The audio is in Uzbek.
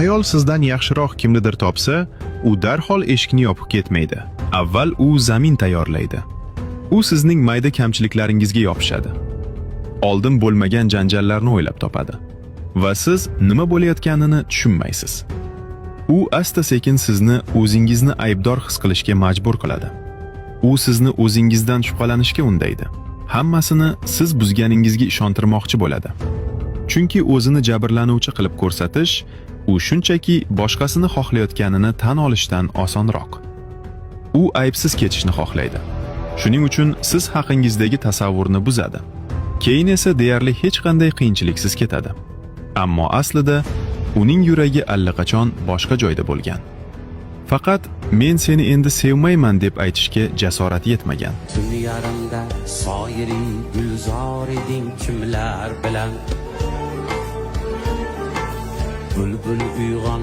Ayol sizdan yaxshiroq kimnidir topsa, u darhol eshikni yopib ketmaydi. Avval u zamin tayyorlaydi. U sizning mayda kamchiliklaringizga yopishadi. Oldin bo'lmagan janjallarni o'ylab topadi va siz nima bo'layotganini tushunmaysiz. U asta-sekin sizni o'zingizni aybdor his qilishga majbur qiladi. U sizni o'zingizdan shubhalanishga undaydi. Hammasini siz buzganingizga ishontirmoqchi bo'ladi. Chunki o'zini jabrlanuvchi qilib ko'rsatish u shunchaki boshqasini xohlayotganini tan olishdan osonroq. U aybsiz ketishni xohlaydi. Shuning uchun siz haqingizdagi tasavvurni buzadi. Keyin esa deyarli hech qanday qiyinchiliksiz ketadi. Ammo aslida uning yuragi allaqachon boshqa joyda bo'lgan. Faqat "Men seni endi sevmayman" deb aytishga jasorat yetmagan. Tun yarimda soyiri gulzor eding kimlar bilan? Bulbul uyg'on.